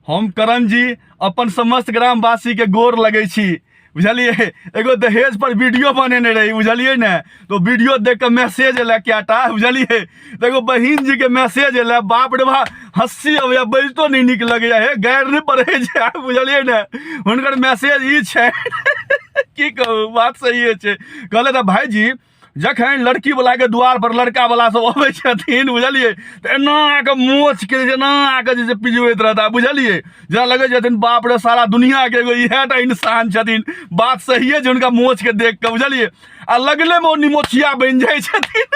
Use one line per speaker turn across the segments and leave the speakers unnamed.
हम करण जी अपन समस्त ग्रामवासीके गोर लगै छी बुझलियै। एगो दहेज पर वीडियो बनेने रही बुझलियै ने, तो वीडियो देख के मैसेज एलै कएटा बुझलियै। तऽ एगो बहिन जी के मैसेज एलै, बाप रे बाप हँसी अबैया, बजितो नहि नीक लगैया, हे गारि नहि पड़ै छै बुझलियै ने। हुनकर मैसेज ई छै की कहू, बात सहिए छै। कहले तऽ भाईजी जखन लड़की वाला के द्वार पर लड़का वाला सब अबै छथिन बुझलियै, तऽ एना के मोछ के जेना के जे पिजबैत रहता बुझलियै, जेना लगै छथिन बाप रे सारा दुनिया के एगो इएह टा इंसान छथिन। बात सहिए छै हुनका मोछ के देख के बुझलियै, आ लगले मे ओ निमोछिया बनि जाइ छथिन।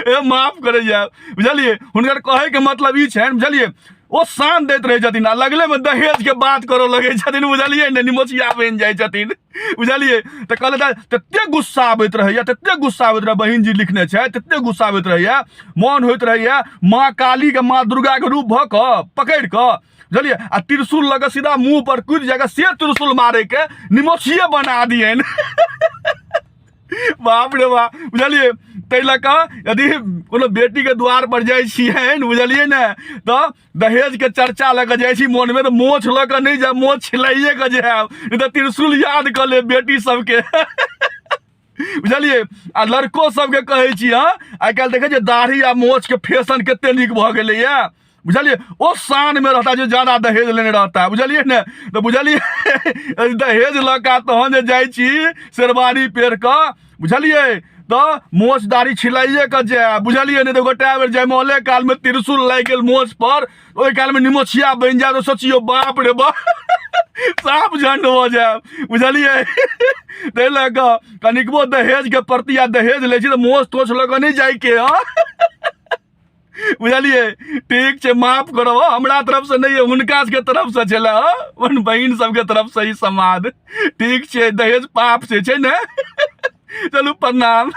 ए माफ करे जायब बुझलियै। हुनकर कहै के मतलब ई छनि बुझलियै, ओ शान दैत रहै छथिन आ लगले मे दहेज के बात करऽ लगै छथिन बुझलियै ने, निमोछिया बनि जाइ छथिन बुझलियै। तऽ कहले तऽ तते गुस्सा आबैत रहैया, तते गुस्सा आबैत रहैया, बहिन जी लिखने छै, तते गुस्सा आबैत रहैया, मन होइत रहैया माँ काली के माँ दुर्गा के रूप भऽ कऽ पकड़ि कऽ बुझलियै आ त्रिशूल लऽ कऽ सीधा मुँह पर कूदि जाकऽ से त्रिशूल मारे के निमोछिए बना दियनि। बाप रे बाप बुझलियै। ताहि लऽ कऽ यदि कोनो बेटीके द्वार पर जाइ छियनि बुझलियै ने, तऽ दहेजके चर्चा लऽ कऽ जाइ छी मोनमे, तऽ मोछ लऽ कऽ नहि जायब, मोछ छिलाइए कऽ जायब, नहि तऽ त्रिशूल याद कऽ लेब बेटी सबके बुझलियै। आ लड़को सबके कहै छी, हँ आइ काल्हि देखै छियै दाढ़ी आ मोछके फैशन कते नीक भऽ गेलैए बुझलियै। ओ शान में रहता जो ज्यादा दहेज लेने रहता है बुझलियै ने। तऽ बुझलियै दहेज लऽ कऽ तहन जे जाइ छी शेरवानी पहिर कऽ बुझलियै, तऽ मोछ दाढ़ी छिलाइए कऽ जायब बुझलियै, नहि तऽ गोटा बेर जयमौले कालमे त्रिशूल लागि गेल मोछ पर, ओहि कालमे निमोछिया बनि जायब तऽ सोचियौ बाप रे बाप साफ झंड भऽ जायब बुझलियै। ताहि लऽ कऽ कनिकबो दहेजके प्रति आ दहेज लै छी तऽ मोछ तोछ लऽ कऽ नहि जाइके हँ बुझलियै। ठीक छै, माफ करब, हमरा तरफ से नहि, हुनका सबके तरफ से छलै, अपन बहिन सबके तरफ से ई समाद। ठीक छै, दहेज पाप छै, छै ने। चलू प्रणाम।